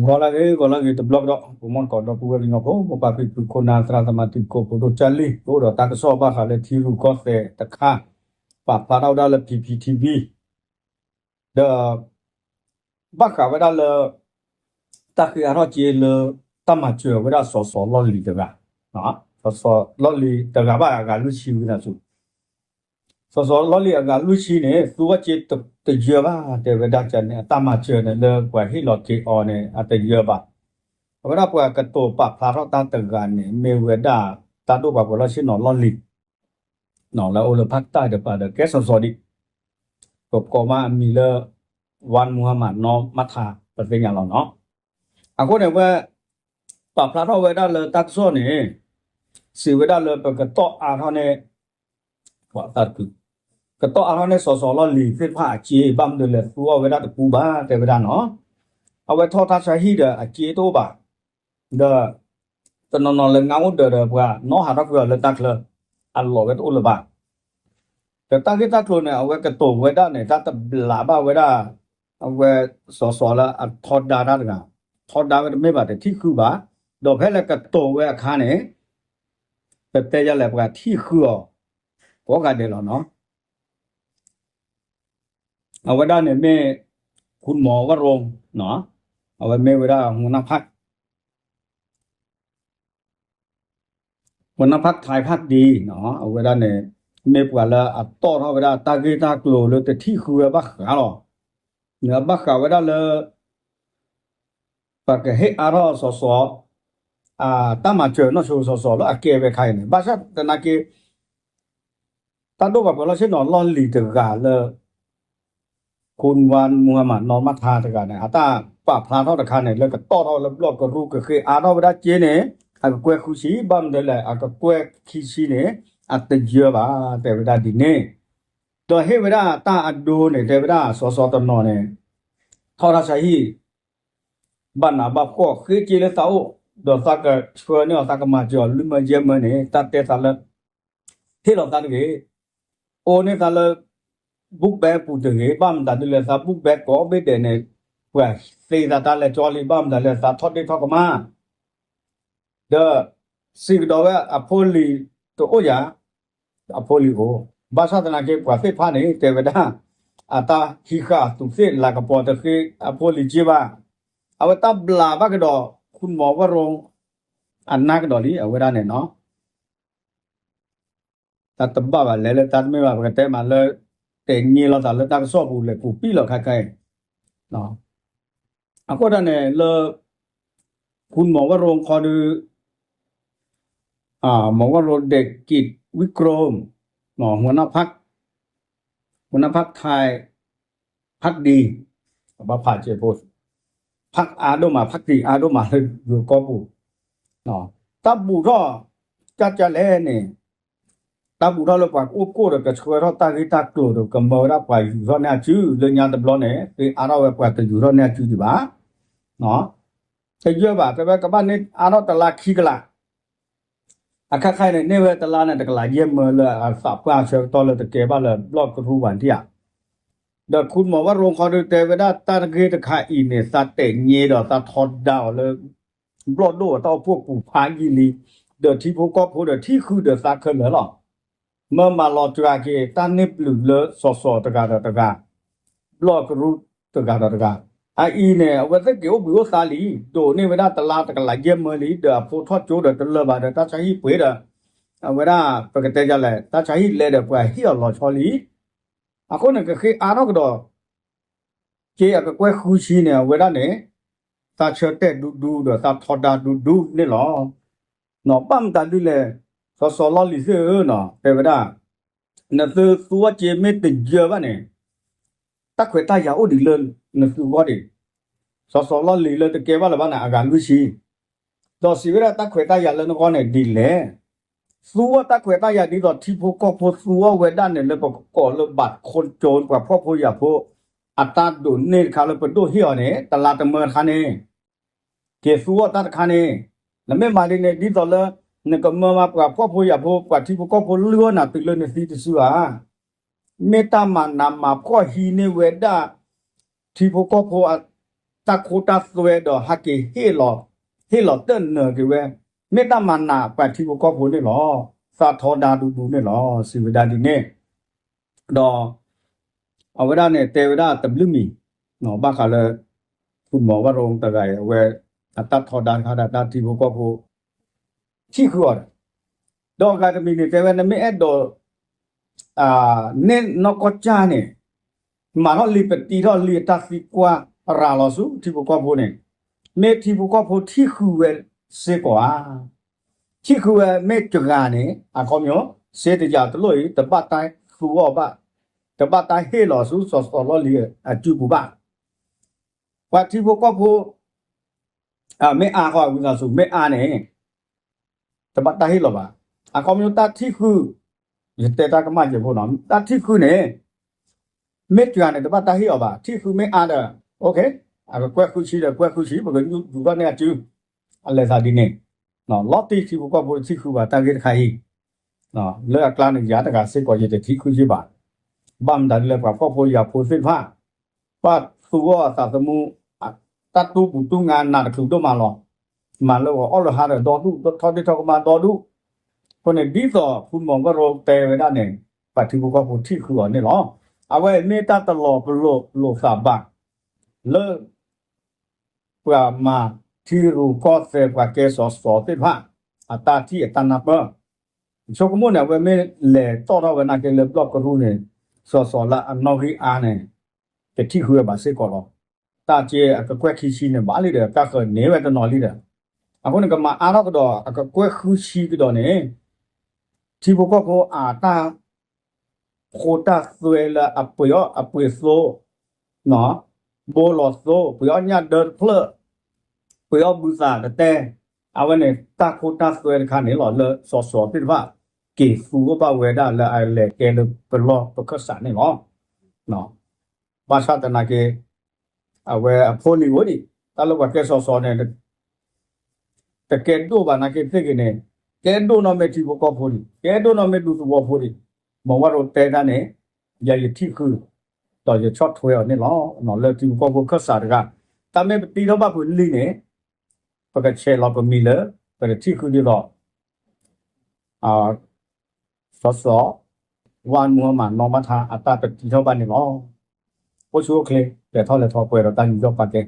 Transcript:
ဂီၤလၢအဂ့ၤ ဂီၤလၢအဂ့ၤတဘျီကဒီး ပမိၢ်တကိးဒီပုၢ်ဝဲၢ်ကညီဖိ မိၢ်ပၢ်ဖံဖု ခိၣ်နၢ် သရၣ်သမါ တံၤသကိး ဖိဒိၣ်ကၢ်လံၢ် ကအိၣ်ဒီးတၢ်ကစီၣ်ဘၣ်ဃးလၢထံရူၢ်ကီၢ်သဲးတခါ ပာ်ဖျါထီၣ်ဝဲဒၣ်လၢ P P T V ဒီး ဘၣ်ဃးဝဲဒၣ်လၢ တၢ်ဃ့အါထီၣ်စ့လၢ တၢ်မၤစၢၤဝဲဒၣ်စီၤစီၤလီၢ်လံၤတဂၤ, စီၤစီၤလီၢ်လံၤတဂၤဘၣ် အဂၤလွံၢ်ဆံဝံၤနၤဆူ စီၤစီၤလီၢ်လံၤအဂၤလွံၢ်ဆံန့ၣ် သူဝဲစ့တယၢဘၣ် တဲဝဲဒၣ်န့ၣ် အတၢ်မၤစၢၤန့ၣ် လၢပှၤဟ့ၣ်လီၤက့ၤအီၤန့ၣ် အတယၢဘၣ်. အဝဲဒၣ်ပှၤကတိၤပာ်ဖျါထီၣ်တၢ်တဂၤန့ၣ် မ့ၢ်ဝဲဒၣ် တၢ်ဒိၣ်ပှၤပှဲၤလီၢ်ဆ့ၣ်နီၤလီၢ်လံၤ လၢအိၣ်လၢဖးတၢ်တပၤဒီး ကဲစီၤစီၤဒံး ပကိးမးအမံၤလၢ ဝါမူဟါမးနီၢ်မးထါ ပသ့ၣ်ညါလီၤနီၤ. အဃိန့ၣ်ဝဲ ပာ်ဖျါထီၣ်ဝဲဒၣ်လၢတၢ်ကစီၣ်န့ၣ် စံးဝဲဒၣ်လၢပကတီၢ်အါထီၣ်န့ၣ် ကတီၢ်အါထီၣ်န့ၣ် စီၤစီၤလီၢ်လံၤသ့ၣ်တဖၣ်အစ့ ဘၣ်မနုၤလဲၣ်သူအီၤဝဲဒၣ်တပူၤဘၣ် တဲဝဲဒၣ်နီၤ. အဝဲထီၣ်တၢ်ဆါဟံၣ်ဒီးအစ့တအိၣ်ဘၣ် ဒီး တနီၤနီၤလၢငါအိၣ်ဒီးဒီးပှၤနီၣ်ဟးထီၣ်ကွံာ်အီၤလၢတၢ်ချၢ အလီၢ်ဝဲတအိၣ်လၢၤဘၣ်. ဒီးတၢ်ဂ့ၢ်တၢ်ကျိၤန့ၣ် အဝဲကတိၤဝဲဒၣ်န့ၣ် တၢ်တဘျးဘၣ်ဝဲဒၣ် အဝဲစီၤစီၤလၢအထီဒါတၢ်တဂၤ, ထီဒါဝဲတမ့ၢ်ဘၣ်တထံၣ်ဃုဘၣ်, ဒီးဖဲလၢကတိၤဝဲအခါန့ၣ် ပတဲယလဲၣ်ပှၤထံၣ်ဃုအီၤ ကိးဂၤဒဲးလီၤနီၤ. အဝဲဒၣ်န့ၣ်မ့ၢ် ခူမီၤဝရိ အဝဲမ့ၢ်ဝဲဒၣ် หัวหน้าพรรค หัวหน้าพรรคไทยพักดี အဝဲဒၣ်န့ၣ် မ့ၢ်ပှၤလၢအတီၣ်ထီၣ်ဝဲဒၣ် တၢ်ဂ့ၢ်တၢ်ကျိၤလၢတထံၣ်ဃုဝဲဘၣ်ဃးလီၤ. ဘၣ်ဃးဝဲဒၣ်လၢ ပကဟ့ၣ်အါထီၣ်စီၤစီၤ တၢ်မၤစၢၤနီၢ်ဆိစီၤစီၤလၢအကဲဝဲခါအံၤန့ၣ် ဘၣ်ဆၣ်သနာ်က့ တၢ်ဒိၣ်ပှၤပှဲၤလီၢ်ဆ့ၣ်နီၤလီၢ်လံၤတဂၤလၢ ခူဝါမူဟါမးနီၢ်မးထါတဂၤန့ၣ် အတၢ်ပာ်ဖျါထီၣ်တခါန့ၣ် လၢကတီၢ်ထီၣ်လၢဘျီၣ်ကရူၢ်ကဃ့အါထီၣ်ဝဲဒၣ်စ့န့ၣ် အကကွဲၢ်ဃုဆံ ဘၣ်မနုၤလဲၣ် အကကွဲၢ်ခံဆံန့ၣ် အတယၢဘၣ် တဲဝဲဒၣ်ဒ်န့ၣ် ဒီးဟ့ၣ်ဝဲဒၣ်တၢ်အဒိန့ၣ် တဲဝဲဒၣ်စီၤစီၤတနီၤန့ၣ် ထီၣ်တၢ်ဆါဟံၣ် ဘၣ်နးဘၣ်ဖှီၣ်ဃ့စ့လၢသးအိၣ် ဒီးသးကဆှၢန့ၢ်အီၤ သးကမၤစၢၤအီၤလွံၢ်မၢယဲၢ်မၢန့ၣ် တၢ်တဲသးလၢ ဟ့ၣ်လီၤသးတဂ့ၤ, အိၣ်န့ၢ်သးလၢ book bag ပူၤတဂ့ၤ, ဘၣ်မတၤဒ်လဲၣ် သး book bag ကိးဘ့ၣ်ဒဲးန့ၣ် ပှၤသ့သးတၢ်လဲၤကၠီလံ ဘၣ်မတၤဒ်လဲၣ် သးထီၣ်ဒ့ၣ်ထီၣ်ကမၣ် ဒီး စံးကဒီးဝဲအဖိလံၤတအိၣ်ယၤ, အဖိလံၤအိၣ်, ဘၣ်ဆၣ်သနာ်က့ ပှၤသ့ၣ်တဖၣ်န့ၣ် တဲဝဲဒၣ် အတၢ်ဟံးဃာ်အသူးသ့ၣ်လၤကပီၤတဃ့အဖိလံၤက့ဘၣ်, အဝဲတၢ်ဘျးဘၣ်ကဒီး ခူမီၤဝရိ အနၢ်ကဒီးလံ အဝဲဒၣ်န့ၣ်နီၤ တၢ်တဘၣ်ဘၣ်လဲၣ်လၢတၢ်တမ့ၢ်ဘၣ် ပကတဲမးလၢ တဲာ်ညါလိာ်သးလၢတၢ်ကစီၣ်ပူၤလဲၣ် ကူးပံၣ်လီၤခါခဲအံၤ, အဃိဒၣ်န့ၣ် လၢ ခူမီၤဝရိခီဒုး မီၤဝရိ เดชกิจ วิกรม หัวหน้าพรรค หัวหน้าพรรคไทย พรรคดี ဘၣ်ဖးကဲဖိ พรรคအါဒိၣ်မး พรรคดีအါဒိၣ်မးလၢယိၤကီၢ်ပူၤ တၢ်ဘူးထီၣ် ကၢ်ကၢ်လဲၣ်န့ၣ် တၢ်ဘူးထီၣ်လၢပှၤကအိၣ်ဖှိၣ်ဒီးကဆှၢထီၣ်တၢ်ဂ့ၢ်တၢ်ကျိၤဒီးကမၢဝဲဒၣ်ပှၤယူၤထီၣ်န့ၢ်အစု လၢညါတဘျီန့ၣ် ဃ့အါထီၣ်ဝဲပှၤတယူၤထီၣ်န့ၢ်အစုဒံးဘၣ် တယၢဘၣ် တဲဝဲကဘၣ်န့ၢ်အါထီၣ်တလါခံကလး အခါခါအံၤန့ၣ် န့ၢ်ဝဲတလါန့ၣ် တကလးယဲၢ်မၢလၢအသးပှၢ်ဆၢကတီၢ်လၢတကဲဘၣ်လၢဘျီၣ်ကရူၢ်ဘၣ်ဒံးဧါ. ဒီးခူမီၤဝရိခီဒုးတဲဝဲဒၣ်တၢ်တဂ့ၢ်တခါအံၤန့ၣ် သးတဲာ်ညါဒီးသးထီဒါအီၤလၢ ဘျီၣ်ဒိၣ်အတၢ်အိၣ်ဖှိၣ်ပူၤဖးယံာ်လံ, ဒီးထံဖိကီၢ်ဖိဒီးထံၣ်ဃုာ်ဒီးသးခဲလၢာ်လီၤ. မၢမၤလီၤစှၤက့ၤတၢ်န့ၢ်ဘျုးလၢစီၤစီၤတဂၤဒီးတဂၤ, ဘျီၣ်ကရူၢ်တဂၤဒီးတဂၤ, အအံၤန့ၣ် အဝဲသ့ၣ်က့ၤအိၣ်ဘှံးအိၣ်သါလံ, ဒိးန့ၢ်ဝဲဒၣ်တလါတကလးယဲၢ်မၢလံ, ဒီးအဖိထီၣ်ကၠိဒီးတလၢာ်ဘၣ်ဒီးတၢ်ဆါဟံၣ်ပှ့ၤဒီး အဝဲဒၣ်ပကတဲဒ်လဲၣ် တၢ်ဆါဟံၣ်လဲဒီးပှၤဟ့ၣ်အီၤလီၤဆီလံ. အဃိန့ၣ် ကဃ့အါထီၣ်ကဒီး က့အကကွဲၢ်ဃုဆံန့ၣ် အဝဲဒၣ်န့ၣ် သးဆၢတဲာ်ဒူဒူဒီးသးထီဒါဒူဒူန့ၣ်လီၤ. ဘၣ်မတၤဒ်လဲၣ် စီၤစီၤလီၢ်လံၤသ့ၣ်ဧၢနီၤ တဲဝဲဒၣ် နသုသူဝဲက့မ့ၢ်တယၢဘၣ်န့ၣ် တၢ်ခွဲးတၢ်ယာ်အိၣ်ဒံးလၢနသုဂီၢ်ဒံး, စီၤစီၤလီၢ်လံၤလၢတကဲဘၣ်လၢၤဘၣ်န့ၣ် အဂၤလွံၢ်ဆံ ဒီးစံးဝဲဒၣ်တၢ်ခွဲးတၢ်ယာ်လၢနဂီၢ်န့ၣ်ဒ်လဲၣ်. သူဝဲတၢ်ခွဲးတၢ်ယာ်ဒ်သိးထံဖိကီၢ်ဖိသူဝဲဒၣ်န့ၣ် လၢပကိးလၢဘၣ်ခိၣ်ကၠိပှၤဖှီၣ်ဖိယာ်ဖိ အတၢ်ဒိးန့ၢ်တခါလၢပဒိၣ်ဟ့ၣ်အီၤန့ၣ် တလါတမၢတခါန့ၣ် က့ၤသူဝဲတၢ်တခါန့ၣ် နမ့ၢ်မၤဒ်န့ၣ် ဒ်သိးလၢ နကမၢမၤပှၤဖှီၣ်ဖိယာ်ဖိ ပှၤထံဖိကီၢ်ဖိလုၢ်အီၣ်နၤတုၤလၢနသံတစုဧါ. မ့ၢ်တၢ်မၤနးမၤဖှီၣ်ဟံးန့ၢ်ဝဲဒၣ် ထံဖိကီၢ်ဖိအ တၢ်ခိတၢ်သွဲဒီးဟဲက့ၤဟ့ၣ်လီၤ, ဟ့ၣ်လီၤတၢ်နၢၤက့ၤဝဲ, မ့ၢ်တၢ်မၤနးပှၤထံဖိကီၢ်ဖိန့ၣ်လီၤ. သးထီဒါဒူဒူန့ၣ်လီၤ စံးဝဲဒၣ်ဒ်န့ၣ်, ဒီး အဝဲဒၣ်န့ၣ် တဲဝဲဒၣ်တဘျုးမံၤ, ဘၣ်ဃးလၢ ဖုမီၤဝၣ်ရိတဂၤအံၤ အဝဲ အတၢ်ထီဒါတခါဒီးတၢ်ထံဖိကီၢ်ဖိ ထံၣ်ဃုာ်အီၤဒီး, ဒီးအဂၤတမံၤန့ၣ် တဲဝဲ နမ့ၢ်အဲၣ်ဒိး နဲၣ်နီၢ်ကီၢ်ကၢ်န့ၣ် မၤထီၣ်လံ ပတံထီၣ်လံအတၢ်သံကွၢ်ရၤလီၤဆူထံဖိကီၢ်ဖိန့ၣ်, မ့ၢ်ထံဖိကီၢ်ဖိထံၣ်ဃုာ်ဝဲစ့ၢ်ကီးဧါ. ထံၣ်ဃုာ်ဝဲမ့ၢ်တဂၤန့ၣ် အခီပညီ စ့တယၤတလိၣ်အံၤ တဘၣ်တၢ်သူအီၤဘၣ်, တဘၣ်တၢ်ဟ့ၣ်လီၤဆူစီၤစီၤလီၢ်လံၤအစုပူၤဘၣ်. ပှၤထံဖိကီၢ်ဖိ မ့ၢ်အါဃီ ဝံသးစူၤ မ့ၢ်အါန့ၣ် တဘၣ်တၢ်ဟ့ၣ်လီၤဘၣ်. အခီပညီတၢ်ထံၣ်ဃုာ်, ယတဲတၢ်ကမၣ်ကဲးဖိနီၤ, တၢ်ထံၣ်ဃုာ်န့ၣ် မ့ၢ်တဂၤန့ၣ် တဘၣ်တၢ်ဟ့ၣ်အီၤဘၣ်. ထံၣ်ဃုာ်မ့ၢ်အါဒီး အကကွဲၢ်ဃုဆံဒီးကွဲၢ်ဃုဆံ ပကယူၤထီၣ်န့ၢ်အစု, အလဲၤသးဒ်န့ၣ်, လီၤတံၢ်ထံဖိကီၢ်ဖိတထံၣ်ဃုာ်ဘၣ်တၢ်ဂ့ၢ်တခါအံၤ, လၢအကျါန့ၣ် ယၤတဂၤစ့ၢ်ကီးယတထံၣ်ဃုဆံဘၣ်. ဘၣ်မတၤဒ်လဲၣ် ပှၤဖှီၣ်ဖိယာ်ဖိသ့ၣ်တဖၣ် ဘၣ်သူအီၤအသးသမူ, တၢ်တူၢ်ပူၤတူၢ်ငါနးတချုးဒိၣ်မးလီၤ. မၤလၢပှၤအီၣ်လၢဟါဒီးဒီဒူၣ်, ထီၣ်ဒ့ၣ်ထီၣ်ကမၣ်ဒီဒူၣ်. အဃိန့ၣ် ဒ်သိးဖုမီၤကရိတဲဝဲဒၣ်န့ၣ် ပှၤထံဖိကီၢ်ဖိထံၣ်ဃုာ်အီၤန့ၣ်လီၤ. အဝဲမ့ၢ်တၢ်တလီၤပလိာ်လိာ်သးဘၣ် လၢ ပှၤမၤထံရူၢ်ကီၢ်သဲး ပှၤကဲစီၤစီၤသ့ၣ်တဖၣ် အတၢ်ထံၣ်အတၢ်နၢ်ပၢၢ်. ယဆိကမိၣ်န့ၣ် အဝဲမ့ၢ်လဲၤတီၣ်ထီၣ်ဝဲနာ်က့လၢဘျီၣ်ကရူၢ်န့ၣ် စီၤစီၤလၢအနီၣ်ဂံၢ်အါန့ၣ် ကထံၣ်ဃုာ်ဝဲဘၣ်စ့ၢ်ကီးလီၤ. တၢ်ကဲအကကွဲၢ်ခံဆံန့ၣ် ဘၣ်လံဒီး ကါဃၢၤန့ၢ်ဝဲတနီၤလံဒီး အဃိန့ၣ် ကမၤအါထီၣ်ကဒီး အကကွဲၢ်ဃုဆံကဒီးန့ၣ် ထံဖိကီၢ်ဖိအတၢ် ခိတၢ်သွဲလၢအပှ့ၤအီၣ်အပှ့ၤသိ, ဘိလီၤသိ, ပှ့ၤအီၣ်ညၣ်ဒၢတဖျၢၣ်, ပှ့ၤအီၣ်ဘုသးတတဲ, အဝဲန့ၣ် တၢ်ခိတၢ်သွဲတခါန့ၣ်လီၤ လၢစီၤစီၤသ့ၣ်တဖၣ် က့ၤသူအီၣ်ဘၣ်ဝဲဒၣ်လၢအလဲၤကဲလၢပလီၢ်ပခၢၣ်စးန့ၣ်လီၤ. ဘၣ်ဆၣ်သနာ်က့ အဝဲအဖိလံၤအိၣ်ဒံး တၢ်လၢပှၤကဲစီၤစီၤန့ၣ် တကဲဒိၣ်ဘၣ်နာ်က့သ့ၣ်ဂ့ၤန့ၣ် ကဲဒိၣ်နီၢ်မ့ၢ်ထံဖိကီၢ်ဖိဒံး ကဲဒိၣ်နီၢ်မ့ၢ်ဒူသဝီဖိဒံး, မ်ဝဲရိၤတဲတၢ်န့ၣ် ယၤယထံၣ်ဃုာ် ဒီးယဆီၣ်ထွဲအီၤန့ၣ်လီၤ. လၢထံဖိကီၢ်ဖိခၢၣ်စးတဂၤ တၢ်မ့ၢ်ပတံထီၣ်ဘၣ်ပှၤလံၤန့ၣ် ပကဆဲးလီၤပမံၤလၢ ပတထံၣ်ဃုာ်ဒ်သိး စီၤစီၤ ဝါမူဟမးနီၢ်မၤထါအတၢ်ပတံထီၣ်ဘၣ်န့ၣ်လီၤ. အိၣ်ဆူၣ်အိၣ်ချ့ လဲၤထီၣ်လဲၤထီပှဲၤဒီးတၢ်ယူးယီၣ်ပာ်ကဲ